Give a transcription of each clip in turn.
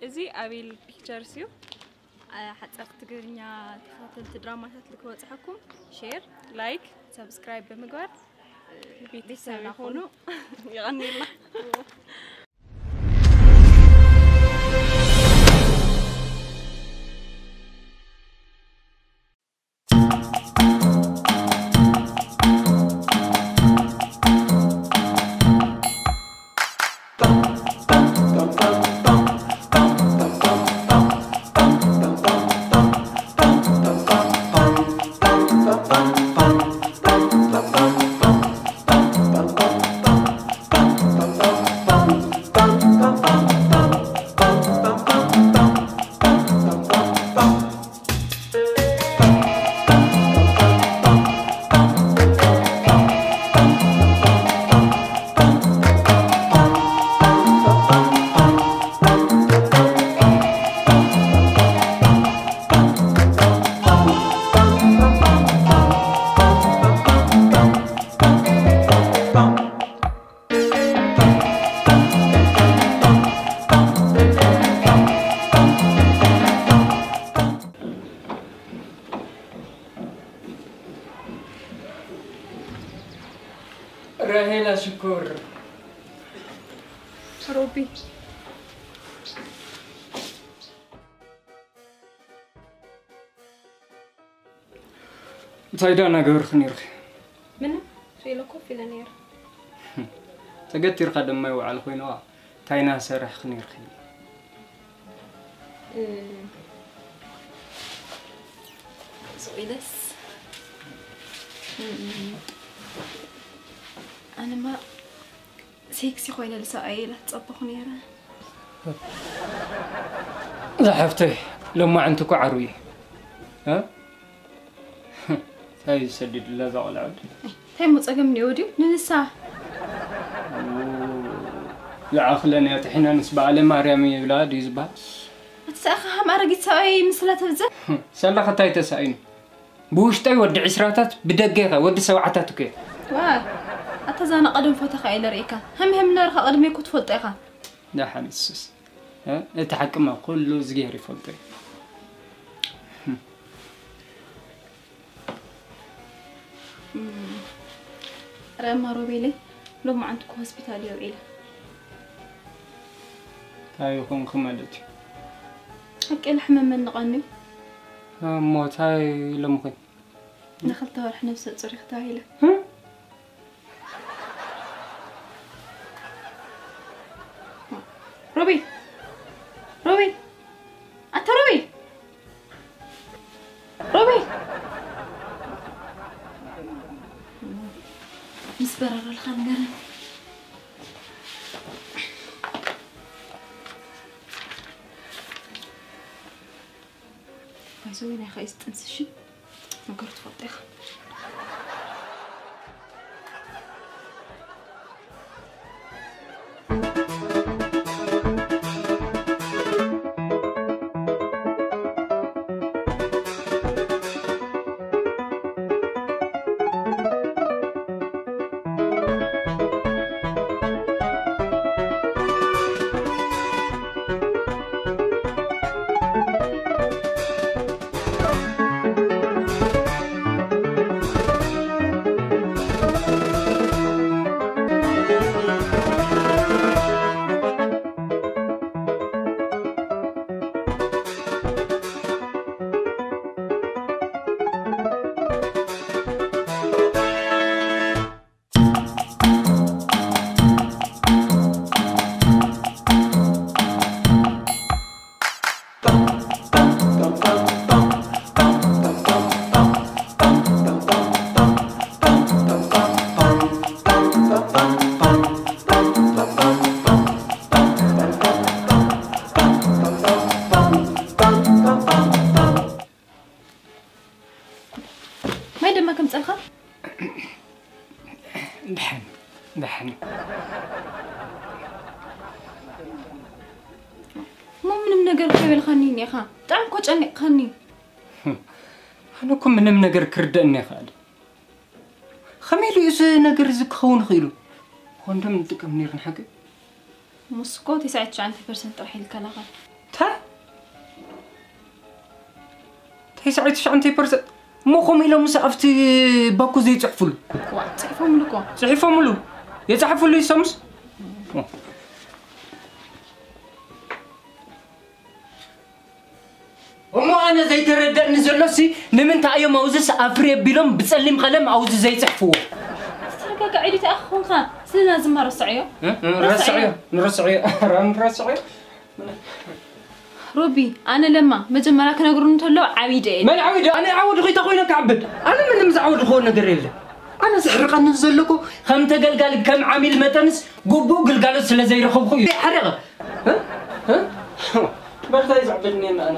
እዚ ኣቤል ፒክቸርስ እዩ። ሓፀርቲ ትግርኛ ተኸታተልቲ ድራማታት ልክበፅሐኩም ሼር፣ ላይክ፣ ሰብስክራይብ ብምግባር ቤተሰብ ቤተሰብና ይኹኑ። ይቐንየልና። ራሄላ ሽኮር። ሮቢ። እንታይ ደኣ እናገበርኺ ነይርኺ? ምንም፣ ስቕ ኢለ ኮፍ ኢለ ነይረ። ተገቲርካ ድማ ይውዓል ኮይንዋ፣ እንታይ እናሰርሕኺ ነይርኺ? እ፣ ስቕ ኢለስ፣ እ፣ ኣነማ ሴክሲ ኮይነ ልሰብኣየ ኢለ ትጸበኹ ነይረ። ዝሓፍተይ፣ ሎማዕንቲ እኮ ዓርቢ እዩ። እ? እንታይ ዝሰድድላ እዛ ቆልዓ ወዲ? እንታይ እሞ ጸገም እኒኦ ድዩ? ንንሳ። ዝዓኽለን እያ ጥሒና ንስ በዓለ ማርያም ይብላ ድዩ ዝበሃል? እቲ ሰኣኻ ከም ኣረጊት ሰብኣይ ምስላ ተብዝሕ። ሰላኸ እንታይ ተሳኢኑ? ብውሽጠይ ወዲ ዕስራታት፣ ብደገ ኸ ወዲ ሰብዓታት እኮ እየ። ዋይ፣ ኣታ እዛ ንቐደም ፎቶኻ እየ ለርእየካ። ሃም ሃም እናበልካ ቅድመይ እኮ ትፈልጦ ኢኻ። ደሓን ንስስ፣ እ? እቲ ሓቅማ ኩሉ እግዚኣብሔር ይፈልጦ እዩ። እም፣ ኧረ እማ ሮቤለይ፣ ሎማዓንቲ እኮ ሆስፒታል እየ ውዒለ። እንታይ ይኾንኪ ማለት እዩ? ሓቂ ኢለ ሕመም መኒቐኒ። እሞ እንታይ ኢሎምኺ? ንኽልተ ወርሒ ነብሰ ጹር ኢኺ ተባሂለ። እ? ሮቢ! ሮቢ! ኣታ ሮቢ! ሮቢ! ምስ በረረልካ ንገረኒ። ባይዘወይ ናይ ኻይስ ጥንስሽን ነገር ትፈልጦ ኢኻ። ማይ ድማ ከምፀልካ? ደሓን፣ ደሓን። እሞ ምንም ነገር ከይበልካኒ እኒኻ? ብጣዕሚ እኮ ጨኒቕካኒ። ኣነ እኮ ምንም ነገር ክርደእኒ ኣይክኣልን። ከመይ ኢሉ እዩ እዚ ነገር እዚ ክኸውን ክኢሉ? ኮንዶም ንጥቀም ነይርና ሓቂ? ንሱ እኮ ተስዓን ትሽዓን ፐርሰንት ጥራሕ እዩ ዝከላኸል። ሰዓት ትሽዓተ ፐርሰንት እሞ ከምኡ ኢሎምስ ኣብቲ ባኮ ዘይፅሕፉሉ? ዋ፣ ፅሒፎምሉ እኮ። ፅሒፎምሉ? የፅሕፉሉ ይሶምስ? እሞ ኣነ ዘይተረደእኒ ዘሎሲ፣ ንምንታይ እዮም ኣውዝስ ኣፍሪ ኣቢሎም ብፀሊም ቀለም ኣውዚ ዘይፅሕፍዎ? ተረጋጋዕ ኢሉ ተኣኾንካ ስለና ዝማ ረስዐዮ። እ? እ? ረስዐዮ። ረስዐዮ። ንረስዐዮ። ንረስዐዮ። ሮቢ፣ ኣነ ለማ መጀመርያ ክነግሩ እንተሎ ዓቢደ እየ። መን ዓቢደ? ኣነ ዓወድኹ ተኾይነ ክዓብድ። ኣነ ምንም ዝዓወድኹዎ ነገር የለ። ኣነ ዘሕርቐኒ ዘለኩ ከም ተገልጋሊ ከም ዓሚል መጠንስ ግቡእ ግልጋሎት ስለ ዘይረኸብኩ እዩ። ሓረቐ። እ? እ? በርታይ ዘዕብድኒ ኣነ።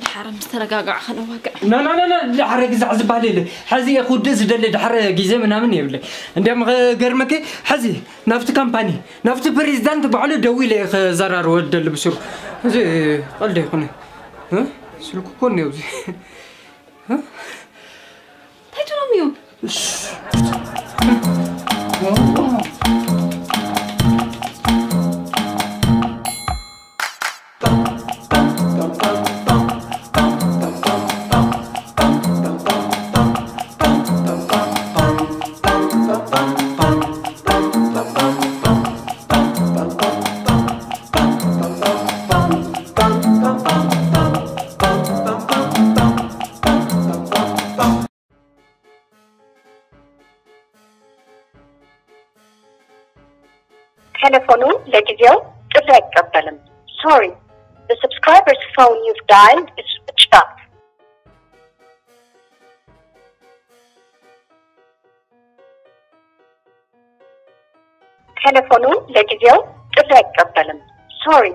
ድሓር ምስ ተረጋጋዕ ከነዋግዕ። ና፣ ና፣ ና፣ ና፣ ድሓረ ግዛዕ ዝበሃል የለ። ሕዚ እየ ክውድእ ዝደሊ ድሓረ ግዜ ምናምን የብለይ። እንዲያም ክገርመኪ፣ ሕዚ ናብቲ ካምፓኒ፣ ናብቲ ፕሬዚዳንት ባዕሉ ደዊለ እየ ክዘራርቦ ዝደሊ ብስሩ። እዚ ቀልዲ ኣይኮነ። እ? ስልኩ እኮ እኒኦ ኣብዚ። እ? እንታይ ትብሎም እዮም? ቴሌፎኑ ለጊዜው ጥሪ ኣይቀበልም። Sorry, the subscriber's phone you've dialed is switched off. ቴሌፎኑ ለጊዜው ጥሪ ኣይቀበልም። Sorry,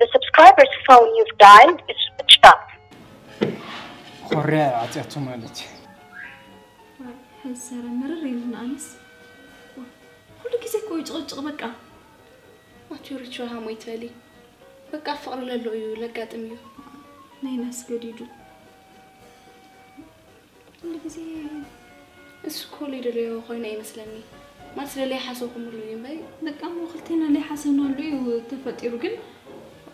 the subscriber's phone you've dialed is switched off. ኮርያ ዓጽያቶ ማለት እዩ። ሕሰረ ምርር ኢሉና ኣነስ። ኩሉ ግዜ እኮ እዩ ጭቕጭቕ በቃ። ኣትዮ ሪቾ ሃሞይ ትበሊ። በቃ ፍቕሪ ለሎ እዩ ለጋጥም እዩ። ናይ ናስ ገዲዱ። ኩሉ ግዜ እሱ እኮ ለይደለዮ ኮይነ ይመስለኒ። ማለት ለለይ ሓሰብኩምሉ እዩ እምበይ። በቃ እሞ ክልቴና ለይ ሓሰብናሉ እዩ ተፈጢሩ ግን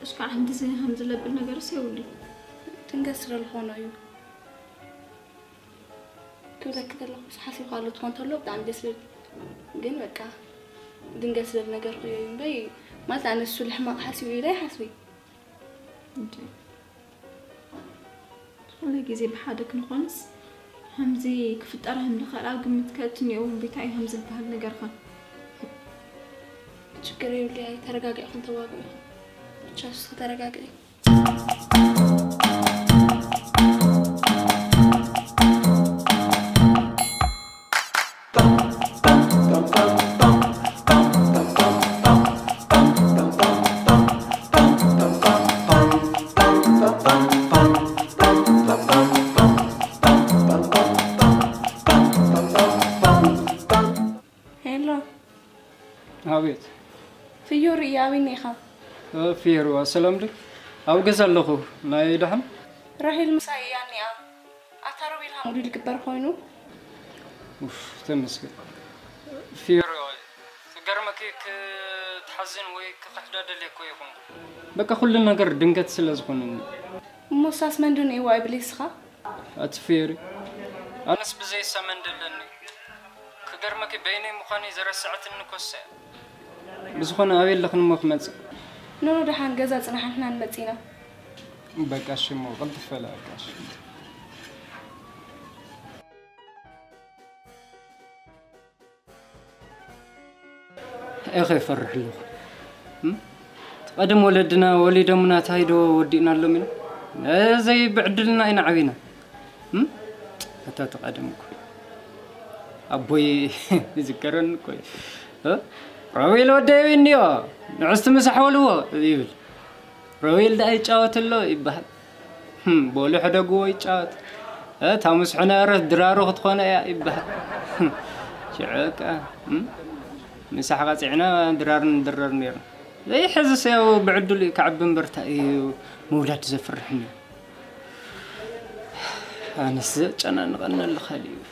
እሽካዕ ሕንቲ ከም ዝለብል ነገርስ የብሉ። ድንገት ስለ ዝኾነ እዩ። ክብለኪ ከለኹ ምስ ሓሲብካ ኣሎ ትኾን ተሎ ብጣዕሚ ደስ ዝብል። ግን በቃ ድንገት ዝብል ነገር ክዮ እዩ እምበይ ማለት ኣነ እሱ ልሕማቕ ሓሲቡ ኢለ ይሓስቢ። እንጂ ኩሉ ግዜ ብሓደ ክንኾንስ ከምዚ ክፍጠር ከም ዝኽእል ኣብ ግምት ከእትኒ እየ እውን ቤታ እዩ ከም ዝበሃል ነገርካ። ችግር የብሉ ኣይ ተረጋጊዕኩም ተዋግዑ። ብቻ እሱ ተረጋግዒ። ሄሎ። ኣቤት። ፍዮሪ እያ፣ ኣበይ ኢኻ? እ፣ ፍዮሪ፣ ዋ፣ ሰላም ዶ? ኣብ ገዛ ኣለኹ። ናይ ደሓን? ራሄል ምሳይ እያ እኒኣ። ኣታ ሮቤል ሃሙዱ ዝግበር ኮይኑ። ኡፍ፣ ተመስገን። ፍዮሪ፣ ዋ፣ ክገርመኪ ክትሓዝን ወይ ክኽሕዳ ደልየ እኮ ይኹን። በቃ ኩሉ ነገር ድንገት ስለ ዝኾነኒ። እሞ ሳስ መን ዶ ነይዋ ይብል እስኻ? ኣቲ ፍዮሪ፣ ኣነስ ብዘይ ሰመን ደለኒ። ክገርመኪ በይነይ ምዃነይ ዘረስዐትኒ እኮ እሳ እያ። ብዝኾነ ኣበይ ኣለኽን እሞ ክመጽእ? ኖኖ ደሓን ገዛ ጽናሕ ንሕና ንመጽእ ኢና። በቃ እሺ እሞ ቅልጥፍ በለ በቃ እሺ። እኸ ይፈርሕ ኣለኹ። እም? እቲ ቀደም ወለድና ወሊዶምና ታይ ዶ ወዲእናሎም ኢና? ነዘይ ብዕድልና ኢና ዓቢና። እም? እታ እቲ ቀደም እኮ ኣቦይ ይዝከረኒ እኮ እዩ። እ? ሮቤል ወደይ እኒኦ፣ ንዕስቲ ምሳሕ በልዎ ይብል። ሮቤል ደኣ ይጫወት ኣሎ ይበሃል። ህም፣ በሉ ሕደግዎ ይጫወት። እ፣ እታ ምስሑ ነበረት ድራሩ ክትኮነ እያ ይበሃል። ሽዑ ከኣ፣ ህም፣ ምሳሕ ቀጺዕና ድራር ንድረር ነይርና። ዘይሕዝስ ያው ብዕድሉ እዩ ክዓቢ እምበር፣ እንታይ እዩ ምውላድ ዘፍርሕኒ? ኣነስ ዘጨናንቐኒ ኣሎ ካልእ እዩ።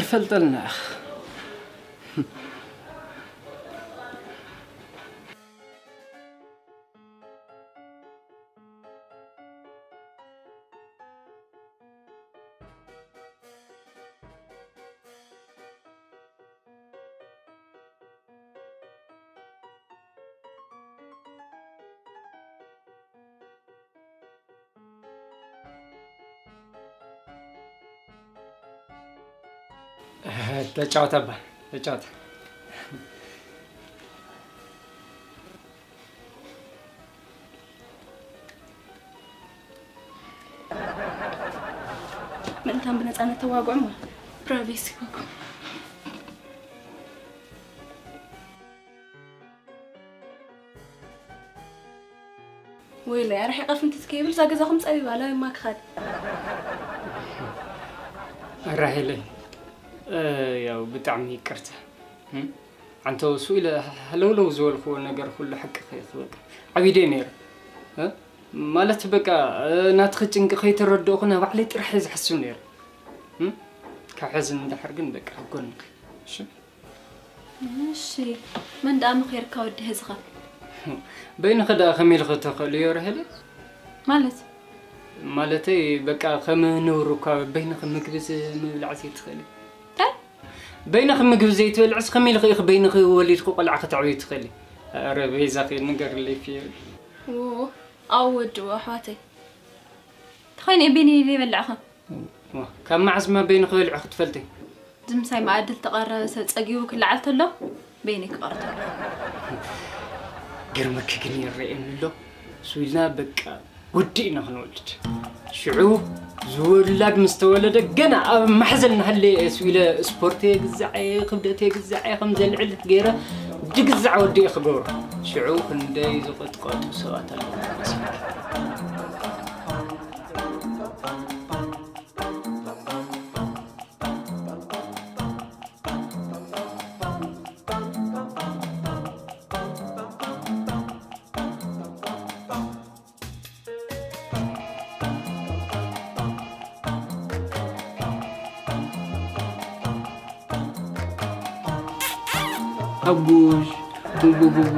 ፈልጠልና ኢኻ። ተጫወት ኣባ፣ ተጫወት። ምእንታን ብነፃነት ተዋግዑ እሞ ፕራይቬሲ ይህበኩም። ወይለይ ኣርሒቐ ፍንትት ከይብል እዛ ገዛኹም ፀቢባ ላይማ ክኸድ። ራሄለይ፣ እ፣ ያው ብጣዕሚ ይቅርታ። እም? ኣንተ እሱ ኢለ ሃለውለው ዝበልክዎ ነገር ኩሉ ሓቂ ከይክ በቃ ዓቢደ ነይረ። እ? ማለት በቃ፣ እ፣ ናትኺ ጭንቂ ከይተረድእኹ ናብ ባዕለይ ጥራሕ እየ ዝሓስብ ነይረ። እም? ካብ ሕዚ ንድሓር ግን በቃ ኣብ ጎንኺ። እሺ? እሺ፣ መን ደኣ ምኺርካ ወዲ ህዝኻ? በይንኺ ደኣ ከመይ ኢልኺ ተኽእልዮ ራሄለ? ማለት? ማለተይ በቃ ከም ነውሪ እኳ በይንኺ ምግቢ ዝ-፣ ምብላዕ ዘይትኽእሊ። እንታይ? በይንኺ ምግቢ ዘይትበልዕስ ከመይ ኢልኺ ኢኺ በይንኺ ወሊድኺ ቆልዓ ከተዕብዪ ትኽእሊ? ኧረ በይዛኺ ንገርለይ ፊዮሪ። ዎ፣ ኣው ወድኡ ኣሕዋተይ። ተኾይነ በይነይ ዘይበልዕኻ? ዋ፣ ካብ መዓዝ እማ በይንኺ በሊዕኺ ትፈልጢ? እዚ ምሳይ መኣዲ ዝተቐረበ ሰብ ጸጊቡ ክለዓል ተሎ በይነይ ክቐርብ ተሎ። ግርምኪ ግን ይረኤኒ ኣሎ። እሱ ኢልና በቃ ወዲ ኢና ክንወልድ። ሽዑ ዝውላድ ምስ ተወለደ ገና ኣብ ማሕዘል እናሃለየ እሱ ኢለ ስፖርት የግዛዕ እየ፣ ክብደት የግዛዕ እየ፣ ከም ዘልዕል ገይረ ድግዛዕ ወዲ እየ ክገብሮ። ሽዑ ክንደይ ዝቐጥቀጡ ሰባት ኣለዉ መሲልኪ። ኣቡሽ፣ ቡቡቡቡ።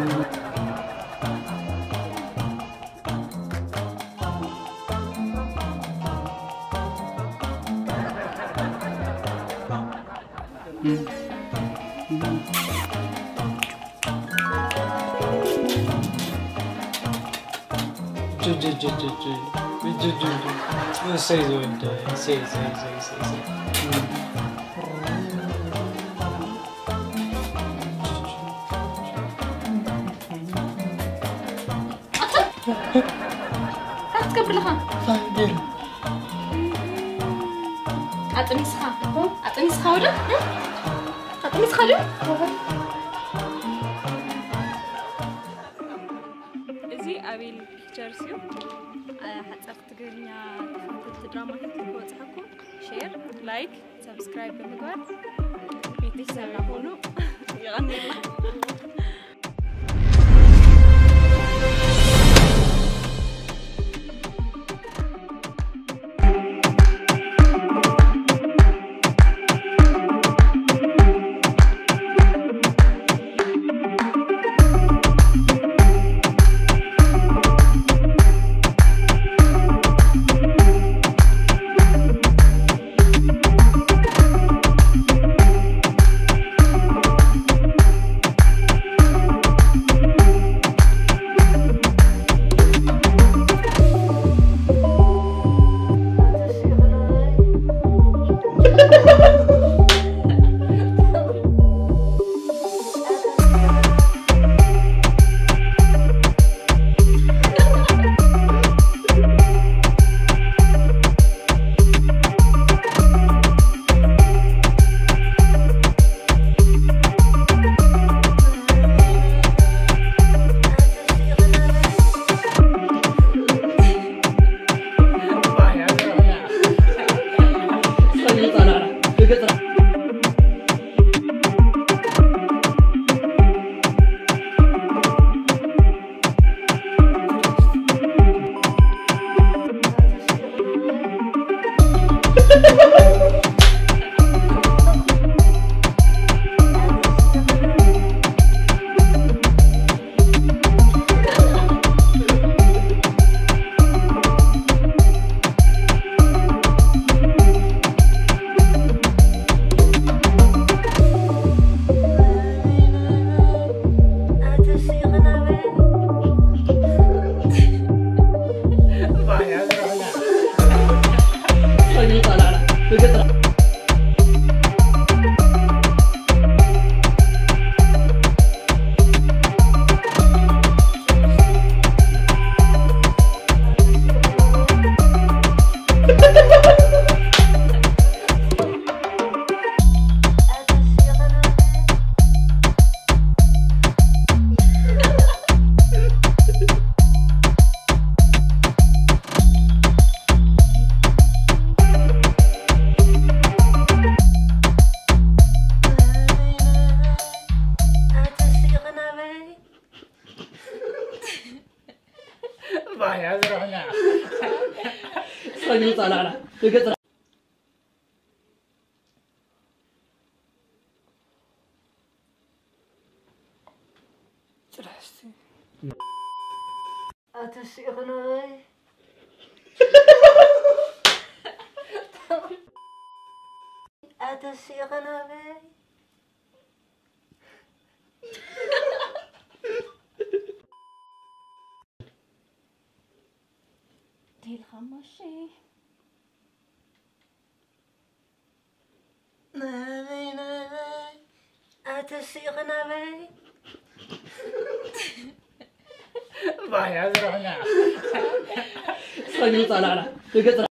እሰይ ዝወደ፣ እሰይ፣ እሰይ፣ እሰይ፣ እሰይ፣ እሰይ። እንታይ ክትገብር ኣለኻ? ኣጥኒስኻ? ኣጥኒስኻ ወደ? ኣጥኒስኻ ድዩ? እዚ ኣቤል ፒክቸርስ እዩ። ሓፀርቲ ትግርኛ ተኸታተልቲ ድራማታት ክበፅሐኩም ሼር፣ ላይክ፣ ሰብስክራይብ ብምግባር ቤተሰብና ኹኑ። የቐንየልና። ይውጻእ ላዕላ። ብገጽ ኣተሲእኽናበይ ኣተሲእኽናበይ ኣተሲእኽን ኣበይ? ቴልኻ ማሺ ናበይ ናበይ ኣተሲእኽን ኣበይ? ባያ ዝረሕና። ሰጊሩ ጻላዕላ። ብገጽ